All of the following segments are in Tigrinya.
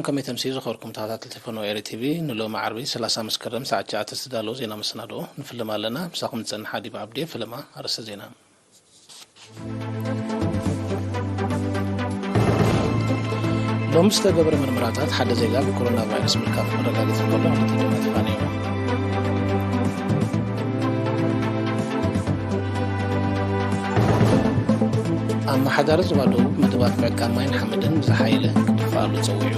ከመይ ተምስዩ ዝኸበርኩም ተኸታተልቲ ፈነወ ኤሪ ቲቪ፣ ንሎሚ ዓርቢ ሰላሳ መስከረም ሰዓት ትሽዓተ ዝተዳለወ ዜና መሰናድኦ ንፍልም ኣለና። ምሳኹም ዝጸንሓ ዲባ ኣብዴ። ፍልማ ኣርእስተ ዜና። ሎሚ ዝተገብረ ምርመራታት ሓደ ዜጋ ብኮሮና ቫይረስ ምልካፉ ክረጋገጽ እንከሎ፣ ክልተ ድማ ተፋንዮም። ኣመሓዳሪ ዞባ ደቡብ መደባት ምዕቃብ ማይን ሓመድን ብዝሓየለ ክድፍኣሉ ጸዊዑ።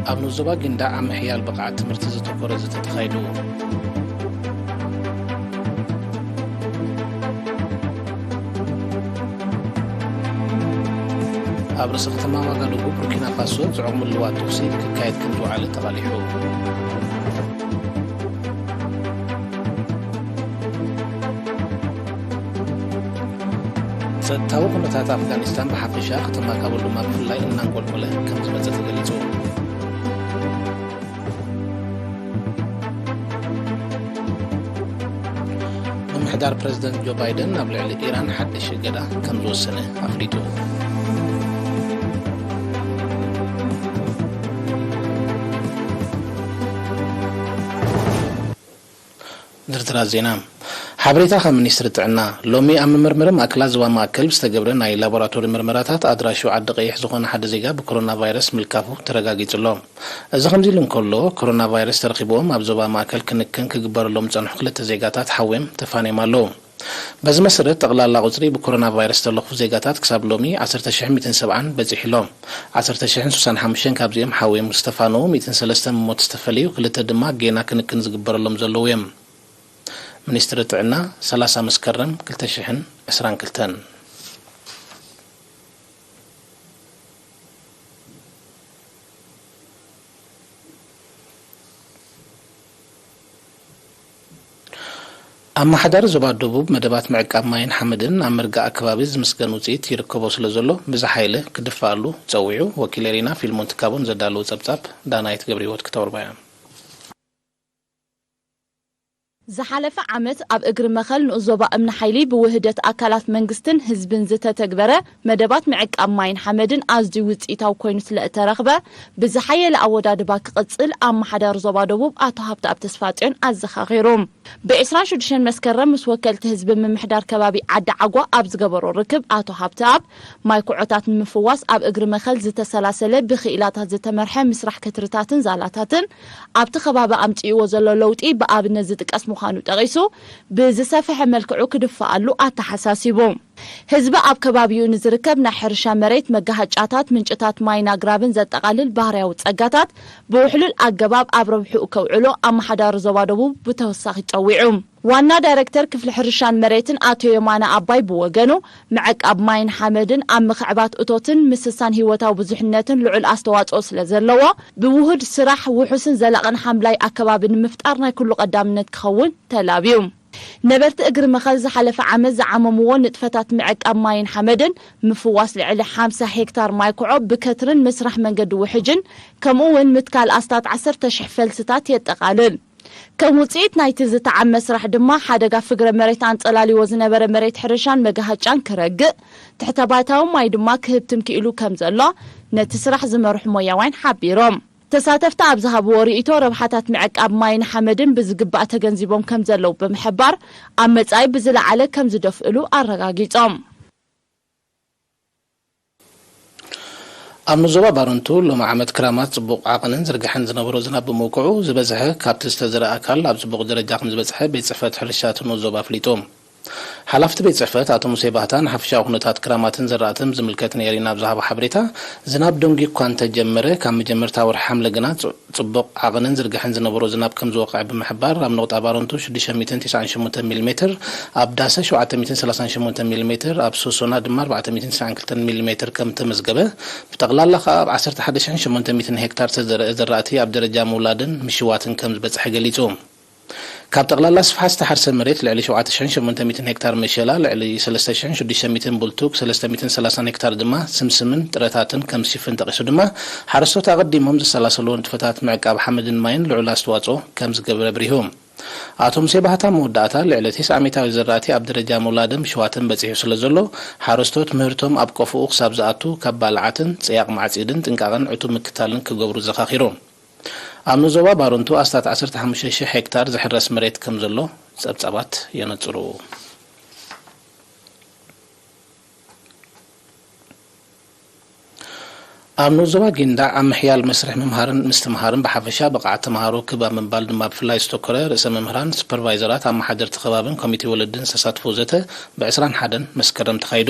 ኣብ ንኡስ ዞባ ጊንዳዕ ኣብ ምሕያል ብቕዓት ትምህርቲ ዘተኮረ ዘተ ተኻይዱ። ኣብ ርእሰ ከተማ ዋጋዱጉ ቡርኪና ፋሶ ጽዑቕ ምልዋጥ ተኹሲ ክካየድ ከም ዝወዓለ ተቓሊሑ። ጸጥታዊ ኩነታት ኣፍጋኒስታን ብሓፈሻ፣ ከተማ ካቡል ድማ ብፍላይ እናንቆልቆለ ከም ዝመጸ ተገሊጹ። ምምሕዳር ፕረዚደንት ጆ ባይደን ኣብ ልዕሊ ኢራን ሓድሽ እገዳ ከም ዝወሰነ ኣፍሊጡ። ዝርዝራት ዜና። ሓበሬታ ካብ ሚኒስትሪ ጥዕና። ሎሚ ኣብ መመርመሪ ማእከላት ዞባ ማእከል ብዝተገብረ ናይ ላቦራቶሪ ምርመራታት ኣድራሹ ዓዲ ቀይሕ ዝኾነ ሓደ ዜጋ ብኮሮና ቫይረስ ምልካፉ ተረጋጊጹ ኣሎ። እዚ ከምዚ ኢሉ እንከሎ፣ ኮሮና ቫይረስ ተረኺብዎም ኣብ ዞባ ማእከል ክንክን ክግበረሎም ዝጸንሑ ክልተ ዜጋታት ሓውዮም ተፋንዮም ኣለዉ። በዚ መሰረት፣ ጠቕላላ ቁጽሪ ብኮሮና ቫይረስ ዝተለኽፉ ዜጋታት ክሳብ ሎሚ ዓሰርተ ሺሕ ሚእትን ሰብዓን በጺሑ ኣሎ። ዓሰርተ ሺሕን ስሳን ሓሙሽተን ካብዚኦም ሓውዮም ዝተፋነዉ፣ ሚእትን ሰለስተን ብሞት ዝተፈለዩ፣ ክልተ ድማ ጌና ክንክን ዝግበረሎም ዘለዉ እዮም። ሚኒስትሪ ጥዕና፣ ሰላሳ መስከረም ክልተ ሽሕን ዕስራን ክልተን። ኣመሓዳሪ ዞባ ደቡብ መደባት ምዕቃብ ማይን ሓመድን ኣብ ምርጋእ ኣከባቢ ዝምስገን ውፅኢት ይርከቦ ስለ ዘሎ ብዝሓየለ ክድፋኣሉ ፀዊዑ። ወኪል ኤሪና ፊልሞን ትካቦን ዘዳለዎ ፀብፃብ ዳናይት ገብረህይወት ክተቕርቦ እያ። ዝሓለፈ ዓመት ኣብ እግሪ መኸል ንኡስ ዞባ እምኒ ሓይሊ ብውህደት ኣካላት መንግስትን ህዝብን ዝተተግበረ መደባት ምዕቃብ ማይን ሓመድን ኣዝዩ ውፅኢታዊ ኮይኑ ስለ እተረኽበ፣ ብዝሓየለ ኣወዳድባ ክቕፅል ኣመሓዳሪ ዞባ ደቡብ ኣቶ ሃብተኣብ ተስፋጽዮን ኣዘኻኺሩ። ብ ዕስራን ሽዱሽተን መስከረም ምስ ወከልቲ ህዝቢ ምምሕዳር ከባቢ ዓዲ ዓጓ ኣብ ዝገበሮ ርክብ ኣቶ ሃብተኣብ፣ ማይ ኩዖታት ንምፍዋስ ኣብ እግሪ መኸል ዝተሰላሰለ ብኽኢላታት ዝተመርሐ ምስራሕ ክትርታትን ዛላታትን ኣብቲ ከባቢ ኣምጺእዎ ዘሎ ለውጢ ብኣብነት ዝጥቀስ ምዃኑ ጠቒሱ፣ ብዝሰፍሐ መልክዑ ክድፋኣሉ ኣተሓሳሲቡ። ህዝቢ ኣብ ከባቢኡ ንዝርከብ ናይ ሕርሻ መሬት፣ መጋሃጫታት፣ ምንጭታት ማይን ኣግራብን ዘጠቓልል ባህርያዊ ጸጋታት ብውሕሉል ኣገባብ ኣብ ረብሕኡ ከውዕሎ ኣመሓዳሪ ዞባ ደቡብ ብተወሳኺ ጸዊዑ። ዋና ዳይረክተር ክፍሊ ሕርሻን መሬትን ኣቶ የማነ ኣባይ ብወገኑ፣ ምዕቃብ ማይን ሓመድን ኣብ ምኽዕባት እቶትን ምስሳን ህይወታዊ ብዙሕነትን ልዑል ኣስተዋጽኦ ስለ ዘለዎ፣ ብውሁድ ስራሕ ውሑስን ዘላቕን ሓምላይ ኣከባቢ ንምፍጣር ናይ ኩሉ ቀዳምነት ክኸውን ተላብዩ። ነበርቲ እግሪ መኸል ዝሓለፈ ዓመት ዝዓመምዎ ንጥፈታት ምዕቃብ ማይን ሓመድን፣ ምፍዋስ ልዕሊ ሓምሳ ሄክታር ማይ ኩዖ ብከትርን ምስራሕ መንገዲ ውሕጅን፣ ከምኡ እውን ምትካል ኣስታት ዓሰርተ ሺሕ ፈልስታት የጠቓልል። ከም ውፅኢት ናይቲ ዝተዓመ ስራሕ ድማ፣ ሓደጋ ፍግረ መሬት ኣንፀላልዎ ዝነበረ መሬት ሕርሻን መጋሃጫን ክረግእ፣ ትሕተ ባይታዊ ማይ ድማ ክህብትም ክኢሉ ከም ዘሎ ነቲ ስራሕ ዝመርሑ ሞያውያን ሓቢሮም። ተሳተፍቲ ኣብ ዝሃብዎ ርእይቶ፣ ረብሓታት ምዕቃብ ማይን ሓመድን ብዝግባእ ተገንዚቦም ከም ዘለዉ ብምሕባር፣ ኣብ መጻኢ ብዝለዓለ ከም ዝደፍእሉ ኣረጋጊጾም። ኣብ ንዞባ ባረንቱ ሎሚ ዓመት ክራማት ጽቡቕ ዓቕንን ዝርግሐን ዝነበሮ ዝናብ ብምውቅዑ፣ ዝበዝሐ ካብቲ ዝተዘርአ ኣካል ኣብ ጽቡቕ ደረጃ ከም ዝበጽሐ ቤት ጽሕፈት ሕርሻ እቲ ንኡስ ዞባ ኣፍሊጡ። ሓላፍቲ ቤት ጽሕፈት ኣቶ ሙሴ ባህታ ንሓፈሻዊ ኩነታት ክራማትን ዘራእትን ዝምልከት ንኤሪና ኣብ ዝሃቦ ሓበሬታ፣ ዝናብ ደንጉዩ እኳ እንተጀመረ፣ ካብ መጀመርታ ወርሒ ሓምለ ግና ጽ-፣ ጽቡቕ ዓቕንን ዝርግሐን ዝነበሮ ዝናብ ከም ዝወቕዐ ብምሕባር፣ ኣብ ነቑጣ ባረንቱ ሽዱሽተ ሚእትን ተስዓን ሸሞንተን ሚሊሜትር፣ ኣብ ዳሰ ሸውዓተ ሚእትን ሰላሳን ሸሞንተን ሚሊሜትር፣ ኣብ ሶሶና ድማ ኣርባዕተ ሚእትን ተስዓን ክልተን ሚሊሜትር ከም ተመዝገበ፣ ብጠቕላላ ከኣ ኣብ ዓሰርተ ሓደ ሽሕን ሸሞንተ ሚእትን ሄክታር ዝተዘርአ ዘራእቲ ኣብ ደረጃ ምውላድን ምሽዋትን ከም ዝበጽሐ ገሊጹ። ካብ ጠቕላላ ስፍሓት ዝተሓርሰ መሬት ልዕሊ ሸውዓተ ሽሕን ሸሞንተ ሚእትን ሄክታር መሸላ፣ ልዕሊ ሰለስተ ሽሕን ሽዱሽተ ሚእትን ቡልቱግ፣ ሰለስተ ሚእትን ሰላሳን ሄክታር ድማ ስምስምን ጥረታትን ከም ዝሽፍን ጠቒሱ ድማ፣ ሓረስቶት ኣቐዲሞም ዘሰላሰልዎ ንጥፈታት ምዕቃብ ሓመድን ማይን ልዑል ኣስተዋጽኦ ከም ዝገብር ኣብሪሁ። ኣቶ ሙሴ ባህታ መወዳእታ ልዕሊ ተስዓ ሚእታዊ ዝራእቲ ኣብ ደረጃ ምውላድን ምሽዋትን በጺሑ ስለ ዘሎ፣ ሓረስቶት ምህርቶም ኣብ ቆፎኡ ክሳብ ዝኣቱ ካብ ባልዓትን ጽያቕ ማዕጺድን ጥንቃቐን ዕቱብ ምክታልን ክገብሩ ዘኻኺሩ። ኣብ ንዞባ ባረንቱ ኣስታት ዓሰርተ ሓሙሽተ ሽሕ ሄክታር ዝሕረስ መሬት ከም ዘሎ ጸብጻባት የነጽሩ። ኣብ ንኡስ ዞባ ጊንዳዕ ኣብ ምሕያል መስርሕ ምምሃርን ምስትምሃርን ብሓፈሻ ብቕዓት ተምሃሮ ክብ ኣብ ምባል ድማ ብፍላይ ዝተኮረ ርእሰ መምህራን፣ ሱፐርቫይዘራት፣ ኣመሓደርቲ ከባብን ኮሚቴ ወለድን ዝተሳትፎ ዘተ ብ ዕስራን ሓደን መስከረም ተኻይዱ።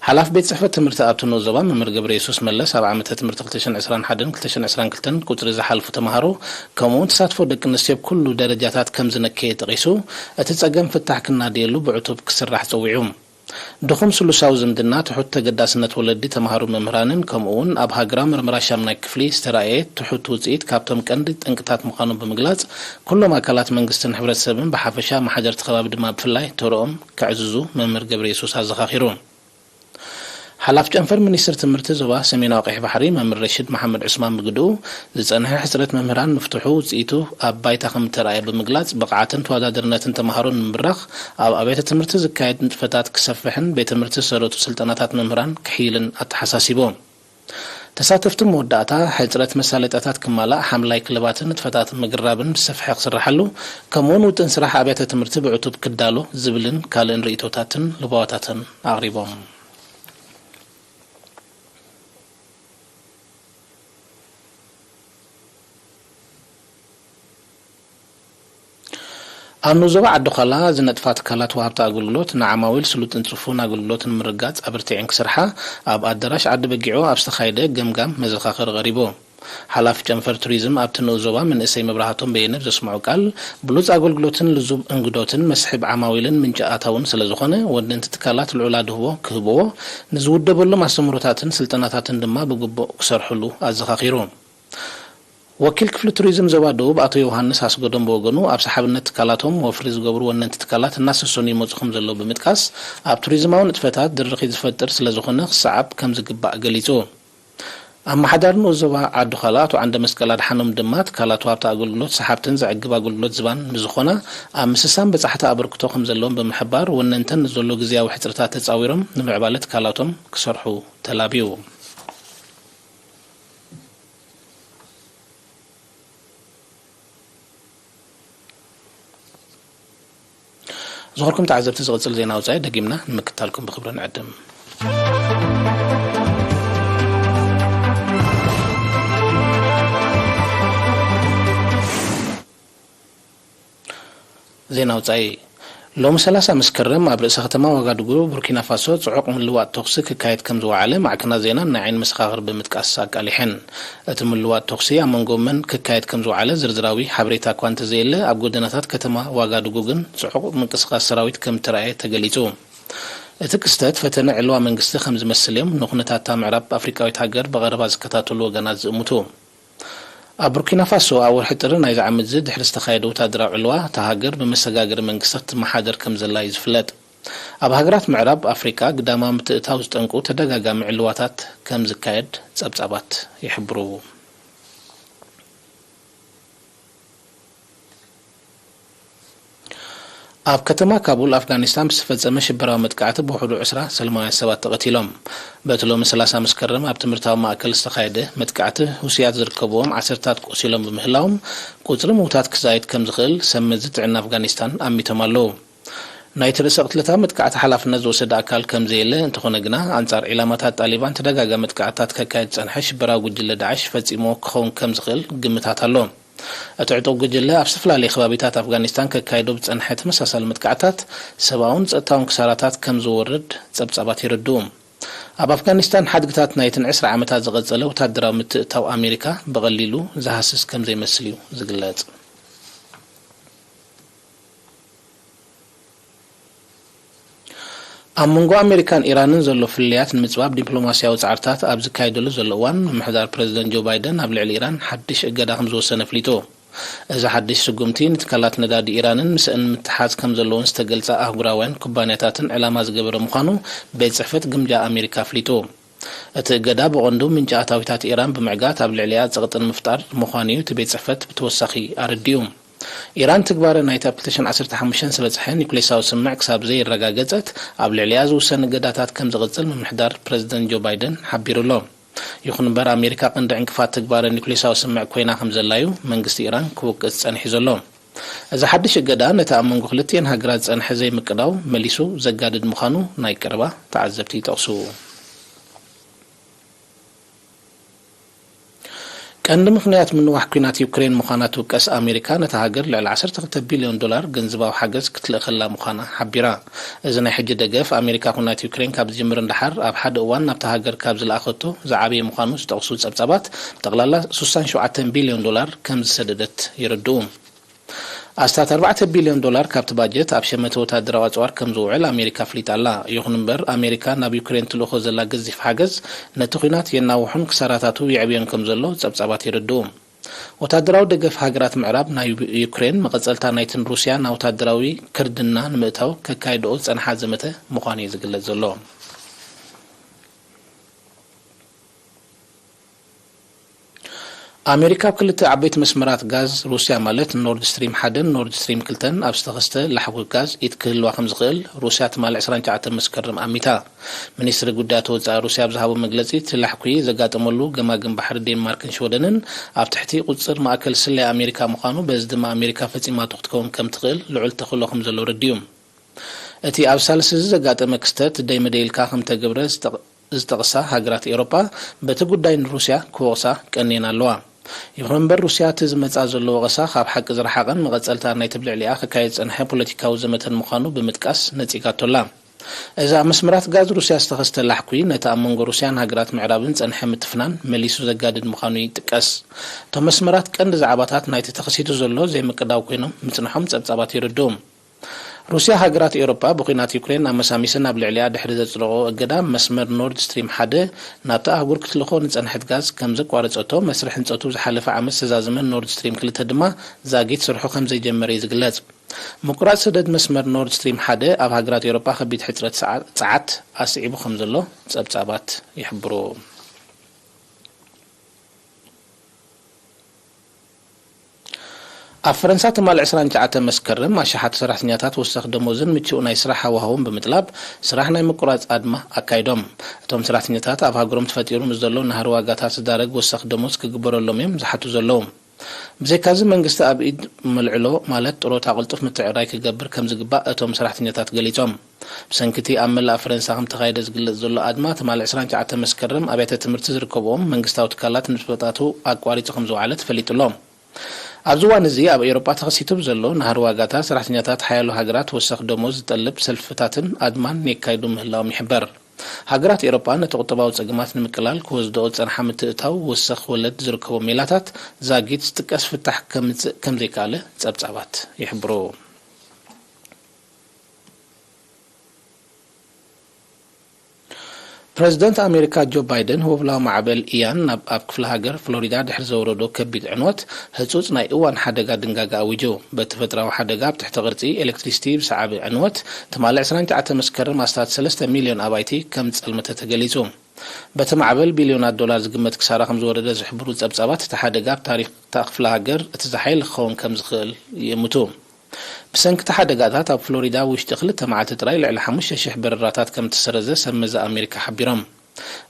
ሓላፊ ቤት ጽሕፈት ትምህርቲ ኣብቲ ንኡስ ዞባ መምህር ገብረየሱስ መለስ ኣብ ዓመተ ትምህርቲ ክልተ ሽሕን ዕስራን ሓደን ክልተ ሽሕን ዕስራን ክልተን ቁጽሪ ዝሓልፉ ተምሃሮ ከምኡውን ተሳትፎ ደቂ ኣንስትዮ ኣብ ኩሉ ደረጃታት ከም ዝነከየ ጠቒሱ እቲ ጸገም ፍታሕ ክናድየሉ ብዕቱብ ክስራሕ ጸዊዑ። ድኹም ስሉሳዊ ዝምድና፣ ትሑት ተገዳስነት ወለዲ፣ ተምሃሮ፣ መምህራንን ከምኡ እውን ኣብ ሃገራዊ መርመራ ሻምናይ ክፍሊ ዝተራእየ ትሑት ውፅኢት ካብቶም ቀንዲ ጠንቅታት ምዃኖም ብምግላፅ፣ ኩሎም ኣካላት መንግስትን ሕብረተሰብን ብሓፈሻ፣ መሓደርቲ ከባቢ ድማ ብፍላይ ተርኦም ከዕዝዙ መምህር ገብረየሱስ ኣዘኻኺሩ። ሓላፊ ጨንፈር ሚኒስትሪ ትምህርቲ ዞባ ሰሜናዊ ቀይሕ ባሕሪ መምህር ረሽድ መሓመድ ዑስማን ብግድኡ፣ ዝጸንሐ ሕጽረት መምህራን ምፍትሑ ውጽኢቱ ኣብ ባይታ ከም እተራእየ ብምግላጽ፣ ብቕዓትን ተወዳደርነትን ተምሃሮ ንምብራኽ ኣብ ኣብያተ ትምህርቲ ዝካየድ ንጥፈታት ክሰፍሕን ቤት ትምህርቲ ዝሰረቱ ስልጠናታት መምህራን ክሕይልን ኣተሓሳሲቡ። ተሳተፍቲ መወዳእታ፣ ሕጽረት መሳለጥያታት ክማላእ፣ ሓምላይ ክለባትን ንጥፈታት ምግራብን ብሰፍሐ ክስርሓሉ፣ ከምኡውን ውጥን ስራሕ ኣብያተ ትምህርቲ ብዕቱብ ክዳሎ ዝብልን ካልእን ርእይቶታትን ልባዋታትን ኣቕሪቦም። ኣብ ንኡስ ዞባ ዓዲ ዃላ ዝነጥፋ ትካላት ወሃብቲ ኣገልግሎት ንዓማዊል ስሉጥን ጽፉን ኣገልግሎት ንምርጋጽ ኣብርቲዐን ክሰርሓ ኣብ ኣዳራሽ ዓዲ በጊዖ ኣብ ዝተኻየደ ገምጋም መዘኻኸሪ ቀሪቡ። ሓላፊ ጨንፈር ቱሪዝም ኣብቲ ንኡስ ዞባ መንእሰይ መብራህቶም በየነ ብዘስምዖ ቃል፣ ብሉጽ ኣገልግሎትን ልዙብ እንግዶትን መስሕብ ዓማዊልን ምንጪ ኣታውን ስለ ዝኾነ፣ ወነንቲ ትካላት ልዑል ኣድህቦ ክህብዎ፣ ንዝውደበሎም ኣስተምህሮታትን ስልጠናታትን ድማ ብግቡእ ክሰርሕሉ ኣዘኻኺሩ። ወኪል ክፍሊ ቱሪዝም ዞባ ደቡብ ኣቶ ዮሃንስ ኣስገዶም ብወገኑ፣ ኣብ ሰሓብነት ትካላቶም ወፍሪ ዝገብሩ ወነንቲ ትካላት እናሰሰኑ ይመጹ ከም ዘለዉ ብምጥቃስ፣ ኣብ ቱሪዝማዊ ንጥፈታት ድርኺት ዝፈጥር ስለ ዝኾነ ክሰዓብ ከም ዝግባእ ገሊጹ። ኣመሓዳሪ ንኡስ ዞባ ዓዲ ዃላ ኣቶ ዓንደ መስቀል ኣድሓኖም ድማ፣ ትካላት ወሃብቲ ኣገልግሎት ሰሓብትን ዘዕግብ ኣገልግሎት ዝባን ምስ ዝኾና፣ ኣብ ምስሳን በጻሕቲ ኣበርክቶ ከም ዘለዎም ብምሕባር፣ ወነንተን ንዘሎ ግዝያዊ ሕጽርታት ተጻዊሮም ንምዕባለ ትካላቶም ክሰርሑ ተላብዩ። ዝኸበርኩም ተዓዘብቲ፣ ዝቕጽል ዜና ወጻኢ ደጊምና ንምክታልኩም ብኽብሪ ንዕድም። ዜና ወጻኢ። ሎሚ ሰላሳ መስከረም ኣብ ርእሰ ከተማ ዋጋዱጉ ቡርኪና ፋሶ ጽዑቕ ምልዋጥ ተኹሲ ክካየድ ከም ዝወዓለ ማዕከናት ዜናን ናይ ዓይኒ መሰኻኽር ብምጥቃስ ኣቃሊሐን። እቲ ምልዋጥ ተኹሲ ኣብ መንጎ መን ክካየድ ከም ዝወዓለ ዝርዝራዊ ሓበሬታ እኳ እንተዘየለ፣ ኣብ ጎደናታት ከተማ ዋጋዱጉ ግን ጽዑቕ ምንቅስቓስ ሰራዊት ከም እተራእየ ተገሊጹ። እቲ ክስተት ፈተነ ዕልዋ መንግስቲ ከም ዝመስል እዮም ንኩነታታ ምዕራብ ኣፍሪቃዊት ሃገር ብቐረባ ዝከታተሉ ወገናት ዝእምቱ። ኣብ ቡርኪና ፋሶ ኣብ ወርሒ ጥሪ ናይዚ ዓመት እዚ ድሕሪ ዝተኻየደ ወታደራዊ ዕልዋ፣ እታ ሃገር ብመሰጋገሪ መንግስታት ትመሓደር ከም ዘላ እዩ ዝፍለጥ። ኣብ ሃገራት ምዕራብ ኣፍሪቃ ግዳማዊ ምትእትታው ዝጠንቁ ተደጋጋሚ ዕልዋታት ከም ዝካየድ ጸብጻባት ይሕብሩ። ኣብ ከተማ ካቡል ኣፍጋኒስታን ብዝተፈጸመ ሽበራዊ መጥቃዕቲ ብውሕዱ ዕስራ ሰላማውያን ሰባት ተቐቲሎም። በቲ ሎሚ ሰላሳ መስከረም ኣብ ትምህርታዊ ማእከል ዝተኻየደ መጥቃዕቲ፣ ሁሲያት ዝርከብዎም ዓሰርታት ቆሲሎም ብምህላዎም፣ ቁጽሪ ምዉታት ክዛይድ ከም ዝኽእል ሰብ መዚ ጥዕና ኣፍጋኒስታን ኣሚቶም ኣለዉ። ናይቲ ርእሰ ቅትለታዊ መጥቃዕቲ ሓላፍነት ዝወሰደ ኣካል ከም ዘየለ እንተኾነ ግና፣ ኣንጻር ዒላማታት ጣሊባን ተደጋጋሚ መጥቃዕትታት ከካይድ ዝጸንሐ ሽበራዊ ጉጅለ ዳዕሽ ፈጺምዎ ክኸውን ከም ዝኽእል ግምታት ኣሎ። እቲ ዕጡቕ ጉጅለ ኣብ ዝተፈላለየ ከባቢታት ኣፍጋኒስታን ከካይዶ ብዝጸንሐ ተመሳሳሊ መጥቃዕትታት ሰብኣውን ጸጥታውን ክሳራታት ከም ዝወርድ ጸብጻባት የረድኡ። ኣብ ኣፍጋኒስታን ሓድግታት ናይተን ዕስራ ዓመታት ዝቐጸለ ወታደራዊ ምትእትታው ኣሜሪካ ብቐሊሉ ዝሃስስ ከም ዘይመስል እዩ ዝግለጽ። ኣብ መንጎ ኣሜሪካን ኢራንን ዘሎ ፍልልያት ንምጽባብ ዲፕሎማስያዊ ጻዕርታት ኣብ ዝካየደሉ ዘሎ እዋን፣ ምምሕዳር ፕረዚደንት ጆ ባይደን ኣብ ልዕሊ ኢራን ሓድሽ እገዳ ከም ዝወሰነ ኣፍሊጡ። እዚ ሓድሽ ስጉምቲ፣ ንትካላት ነዳዲ ኢራንን ምስአን ምትሓዝ ከም ዘለዎን ዝተገልጻ ኣህጉራውያን ኩባንያታትን ዕላማ ዝገበረ ምዃኑ ቤት ጽሕፈት ግምጃ ኣሜሪካ ኣፍሊጡ። እቲ እገዳ ብቐንዱ ምንጪ ኣታዊታት ኢራን ብምዕጋት ኣብ ልዕሊኣ ጸቕጢ ንምፍጣር ምዃኑ እዩ እቲ ቤት ጽሕፈት ብተወሳኺ ኣረዲኡ። ኢራን ትግባረ ናይቲ ኣብ ክልተ ሽሕን ዓሰርተ ሓሙሽተን ዝበጽሐ ኒኩሌሳዊ ስምምዕ ክሳብ ዘየረጋገጸት፣ ኣብ ልዕሊኣ ዝውሰን እገዳታት ከም ዝቕጽል ምምሕዳር ፕረዚደንት ጆ ባይደን ሓቢሩ ኣሎ። ይኹን እምበር፣ ኣሜሪካ ቀንዲ ዕንቅፋት ትግባረ ኒኩሌሳዊ ስምምዕ ኮይና ከም ዘላ'ዩ መንግስቲ ኢራን ክውቅስ ጸኒሑ ዘሎ። እዚ ሓድሽ እገዳ፣ ነቲ ኣብ መንጎ ክልቲኤን ሃገራት ዝጸንሐ ዘይምቅዳው መሊሱ ዘጋድድ ምዃኑ ናይ ቀረባ ተዓዘብቲ ይጠቕሱ። ቀንዲ ምኽንያት ምንዋሕ ኲናት ዩክሬን ምዃና ትውቀስ ኣሜሪካ፣ ነታ ሃገር ልዕሊ ዓሰርተ ክልተ ቢልዮን ዶላር ገንዘባዊ ሓገዝ ክትልእኸላ ምዃና ሓቢራ። እዚ ናይ ሕጂ ደገፍ፣ ኣሜሪካ ኲናት ዩክሬን ካብ ዝጅምር ንደሓር ኣብ ሓደ እዋን ናብታ ሃገር ካብ ዝለኣኸቶ ዝዓበየ ምዃኑ ዝጠቕሱ ጸብጻባት፣ ብጠቕላላ ስሳን ሸውዓተን ቢልዮን ዶላር ከም ዝሰደደት የረድኡ። ኣስታት ኣርባዕተ ቢልዮን ዶላር ካብቲ ባጀት ኣብ ሸመተ ወታደራዊ ኣጽዋር ከም ዝውዕል ኣሜሪካ ኣፍሊጣ ኣላ። ይኹን እምበር፣ ኣሜሪካ ናብ ዩክሬን ትልእኾ ዘላ ገዚፍ ሓገዝ፣ ነቲ ኲናት የናውሖን ክሳራታቱ የዕብዮን ከም ዘሎ ጸብጻባት የረድኡ። ወታደራዊ ደገፍ ሃገራት ምዕራብ ናብ ዩክሬን፣ መቐጸልታ ናይትን ሩስያ ናብ ወታደራዊ ክርድና ንምእታው ከካይድኦ ዝጸንሓ ዘመተ ምዃኑ እዩ ዝግለጽ ዘሎ። ኣሜሪካ ኣብ ክልተ ዓበይቲ መስመራት ጋዝ ሩስያ፣ ማለት ኖርድ ስትሪም ሓደን ኖርድ ስትሪም ክልተን፣ ኣብ ዝተኸስተ ላሕጉ ጋዝ ኢድ ክህልዋ ከም ዝኽእል ሩስያ ትማሊ ዕስራን ትሽዓተን መስከረም ኣሚታ። ሚኒስትሪ ጉዳያት ወጻኢ ሩስያ ኣብ ዝሃቦ መግለጺ፣ እቲ ላሕጉ ዘጋጠመሉ ገማግም ባሕሪ ዴንማርክን ሽወደንን ኣብ ትሕቲ ቁጽጽር ማእከል ስለያ ኣሜሪካ ምዃኑ፣ በዚ ድማ ኣሜሪካ ፈጺማቶ ክትከውን ከም ትኽእል ልዑል ተኽእሎ ከም ዘሎ ረዲኡ። እቲ ኣብ ሳልስ እዚ ዘጋጠመ ክስተት ደይመደይ ኢልካ ከም ተገብረ ዝጠቕ-፣ ዝጠቕሳ ሃገራት ኤውሮጳ፣ በቲ ጉዳይ ንሩስያ ክወቕሳ ቀንየን ኣለዋ። ይኹን እምበር፣ ሩስያ እቲ ዝመጻ ዘሎ ወቐሳ ካብ ሓቂ ዝረሓቐን መቐጸልታ ናይቲ ኣብ ልዕሊኣ ክካየድ ዝጸንሐ ፖለቲካዊ ዘመተን ምዃኑ ብምጥቃስ ነጺጋቶ ኣላ። እዚ ኣብ መስመራት ጋዝ ሩስያ ዝተኸስተ ላሕኲ፣ ነቲ ኣብ መንጎ ሩስያን ሃገራት ምዕራብን ዝጸንሐ ምትፍናን መሊሱ ዘጋድድ ምዃኑ ይጥቀስ። እቶም መስመራት ቀንዲ ዛዕባታት ናይቲ ተኸሲቱ ዘሎ ዘይምቅዳው ኮይኖም ምጽንሖም ጸብጻባት የረድኡ። ሩስያ፣ ሃገራት ኤውሮጳ ብኲናት ዩክሬን ኣመሳሚሰን ኣብ ልዕሊኣ ድሕሪ ዘጽደቕኦ እገዳ፣ መስመር ኖርድ ስትሪም ሓደ ናብታ ኣህጉር ክትልእኾ ንጸንሐት ጋዝ ከም ዘቋረጸቶ፣ መስርሕ ህንጸቱ ዝሓለፈ ዓመት ዝተዛዘመ ኖርድ ስትሪም ክልተ ድማ ዛጊት ስርሑ ከም ዘይጀመረ እዩ ዝግለጽ። ምቁራጽ ሰደድ መስመር ኖርድ ስትሪም ሓደ ኣብ ሃገራት ኤውሮጳ ከቢድ ሕጽረት ሰዓ-፣ ጸዓት ኣስዒቡ ከም ዘሎ ጸብጻባት ይሕብሩ። ኣብ ፈረንሳ ትማሊ ዕስራን ትሽዓተን መስከረም ኣሽሓት ሰራሕተኛታት ወሰኽ ደሞዝን ምቹእ ናይ ስራሕ ሃዋህውን ብምጥላብ ስራሕ ናይ ምቁራጽ ኣድማ ኣካይዶም። እቶም ሰራሕተኛታት ኣብ ሃገሮም ተፈጢሩ ምስ ዘሎ ናህሪ ዋጋታት ዝዳረግ ወሰኽ ደሞዝ ክግበረሎም እዮም ዝሓቱ ዘለዉ። ብዘይካዚ መንግስቲ ኣብ ኢድ መልዕሎ ማለት ጥሮታ ቅልጡፍ ምትዕርራይ ክገብር ከም ዝግባእ እቶም ሰራሕተኛታት ገሊጾም። ብሰንኪ እቲ ኣብ መላእ ፈረንሳ ከም ተኻየደ ዝግለጽ ዘሎ ኣድማ፣ ትማሊ ዕስራን ትሽዓተን መስከረም ኣብያተ ትምህርቲ ዝርከብኦም መንግስታዊ ትካላት ንንጥፈታቱ ኣቋሪጹ ከም ዝወዓለ ተፈሊጡ ኣሎ። ኣብዚ እዋን እዚ ኣብ ኤውሮጳ ተኸሲቱ ብዘሎ ናህሪ ዋጋታት፣ ሰራሕተኛታት ሓያሎ ሃገራት ወሰኽ ደሞዝ ዝጠልብ ሰልፍታትን ኣድማን የካይዱ ምህላዎም ይሕበር። ሃገራት ኤውሮጳ ነቲ ቁጠባዊ ጸገማት ንምቅላል ክወስድኦ ዝጸንሓ ምትእትታው ወሰኽ ወለድ ዝርከቦ ሜላታት ዛጊት ዝጥቀስ ፍታሕ ከምጽእ ከም ዘይከኣለ ጸብጻባት ይሕብሩ። ፕረዚደንት ኣሜሪካ ጆ ባይደን፣ ህቦብላዊ ማዕበል ኢያን ናብ፣ ኣብ ክፍለ ሃገር ፍሎሪዳ ድሕሪ ዘውረዶ ከቢድ ዕንወት፣ ህጹጽ ናይ እዋን ሓደጋ ድንጋገ ኣዊጁ። በቲ ተፈጥሮኣዊ ሓደጋ ኣብ ትሕቲ ቅርጺ ኤሌክትሪሲቲ ብሰዓቢ ዕንወት፣ ትማሊ ዕስራን ትሽዓተን መስከረም ኣስታት ሰለስተ ሚልዮን ኣባይቲ ከም ዝጸልመተ ተገሊጹ። በቲ ማዕበል ቢልዮናት ዶላር ዝግመት ክሳራ ከም ዝወረደ ዝሕብሩ ጸብጻባት፣ እቲ ሓደጋ ኣብ ታሪኽ እታ ክፍለ ሃገር እቲ ዝሓየለ ክኸውን ከም ዝኽእል ይእምቱ። ብሰንኪ እቲ ሓደጋታት፣ ኣብ ፍሎሪዳ ኣብ ውሽጢ ክልተ መዓልቲ ጥራይ ልዕሊ ሓሙሽተ ሽሕ በረራታት ከም እተሰረዘ ሰብ መዚ ኣሜሪካ ሓቢሮም።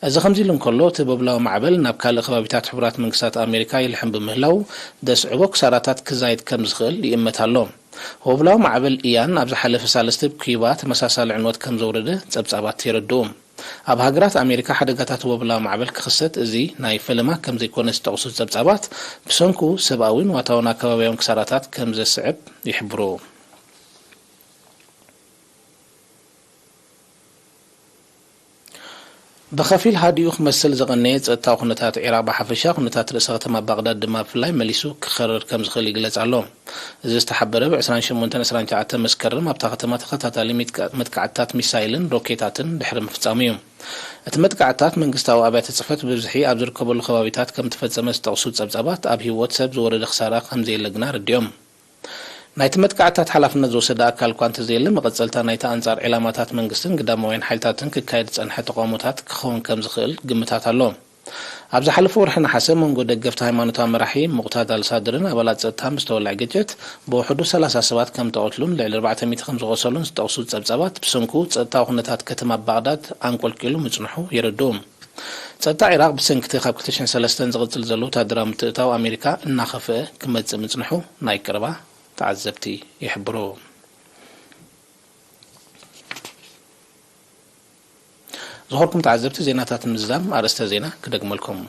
እዚ ከምዚ ኢሉ እንከሎ፣ እቲ ህቦብላዊ ማዕበል ናብ ካልእ ከባቢታት ሕቡራት መንግስታት ኣሜሪካ ይልሕም ብምህላዉ፣ ዘስዕቦ ክሳራታት ክዛይድ ከም ዝኽእል ይእመት ኣሎ። ህቦብላዊ ማዕበል ኢያን ኣብ ዝሓለፈ ሳልስቲ ኣብ ኪዩባ ተመሳሳሊ ዕንወት ከም ዘውረደ ጸብጻባት የረድኡ። ኣብ ሃገራት ኣሜሪካ ሓደጋታት ህቦብላዊ ማዕበል ክኽሰት፣ እዚ ናይ ፈለማ ከም ዘይኮነ ዝጠቕሱ ጸብጻባት፣ ብሰንኩ ሰብኣዊን ዋታውን ኣከባብያውን ክሳራታት ከም ዘስዕብ ይሕብሩ። ብኸፊል ሃዲኡ ክመስል ዝቐነየ ጸጥታዊ ኩነታት ዒራቕ ብሓፈሻ፣ ኩነታት ርእሰ ከተማ ባቕዳድ ድማ ብፍላይ መሊሱ ክኸርር ከም ዝኽእል ይግለጽ ኣሎ። እዚ ዝተሓበረ ብ ዕስራን ሸሞንተን ዕስራን ትሽዓተን መስከረም ኣብታ ከተማ ተኸታታሊ ሚጥቃ-፣ መጥቃዕትታት ሚሳይልን ሮኬታትን ድሕሪ ምፍጻሙ እዩ። እቲ መጥቃዕትታት መንግስታዊ ኣብያተ ጽሕፈት ብብዝሒ ኣብ ዝርከበሉ ከባቢታት ከም ተፈጸመ ዝጠቕሱ ጸብጻባት፣ ኣብ ህይወት ሰብ ዝወረደ ክሳራ ከም ዘየለ ግና ኣረዲኦም። ናይቲ መጥቃዕትታት ሓላፍነት ዝወሰደ ኣካል እኳ እንተዘየለ፣ መቐጸልታ ናይቲ ኣንጻር ዒላማታት መንግስትን ግዳማውያን ሓይልታትን ክካየድ ዝጸንሐ ተቓውሞታት ክኸውን ከም ዝኽእል ግምታት ኣሎ። ኣብ ዝሓለፈ ወርሒ ነሓሰ መንጎ ደገፍቲ ሃይማኖታዊ መራሒ ሙቕታዳ ኣልሳድርን ኣባላት ጸጥታን ብዝተወልዐ ግጭት ብውሕዱ ሰላሳ ሰባት ከም ተቐትሉን ልዕሊ ኣርባዕተ ሚእቲ ከም ዝቖሰሉን ዝጠቕሱ ጸብጻባት ብሰንኩ ጸጥታዊ ኩነታት ከተማ ባቕዳድ ኣንቆልቂሉ ምጽንሑ የረድኡ። ጸጥታ ዒራቕ ብሰንኪ እቲ ካብ ክልተ ሽሕን ሰለስተን ዝቕጽል ዘሎ ወታደራዊ ምትእትታው ኣሜሪካ እናኸፍአ ክመጽእ ምጽንሑ ናይ ቀረባ ተዓዘብቲ ይሕብሩ። ዝኸበርኩም ተዓዘብቲ፣ ዜናታት ንምዝዛም ኣርእስተ ዜና ክደግመልኩም።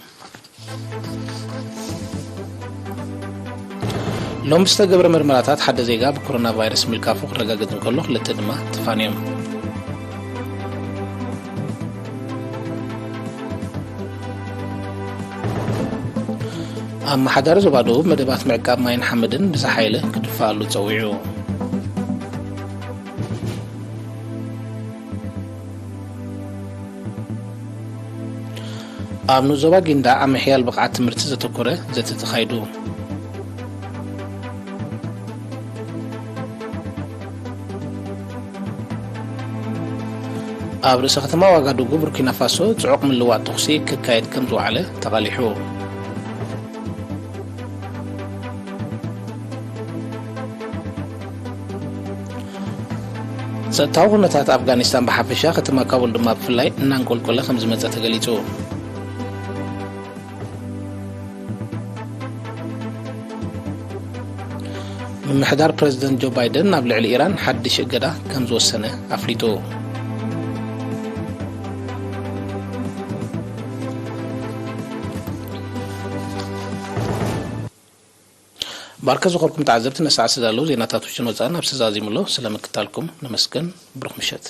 ሎሚ ዝተገብረ ምርመራታት ሓደ ዜጋ ብኮሮና ቫይረስ ምልካፉ ክረጋገጽ እንከሎ፣ ክልተ ድማ ተፋንዮም። ኣመሓዳሪ ዞባ ደቡብ መደባት ምዕቃብ ማይን ሓመድን ብዝሓየለ ክድፋኣሉ ጸዊዑ። ኣብ ንኡስ ዞባ ጊንዳዕ ኣብ ምሕያል ብቕዓት ትምህርቲ ዘተኮረ ዘተ ተኻይዱ። ኣብ ርእሰ ከተማ ዋጋዱጉ ቡርኪና ፋሶ ጽዑቕ ምልዋጥ ተኹሲ ክካየድ ከም ዝወዓለ ተቓሊሑ። ጸጥታዊ ኩነታት ኣፍጋኒስታን ብሓፈሻ፣ ከተማ ካቡል ድማ ብፍላይ እናንቆልቆለ ከም ዝመጸ ተገሊጹ። ምምሕዳር ፕረዚደንት ጆ ባይደን ኣብ ልዕሊ ኢራን ሓድሽ እገዳ ከም ዝወሰነ ኣፍሊጡ። ባርከ ዝኾርኩም ተዓዘብቲ፣ ነሰዓት ዝተዳለዉ ዜናታት ውሽጥን ወጻእን ኣብ ሰዛዚሙሎ ስለ ምክታልኩም ነመስግን። ብሩኽ ምሸት።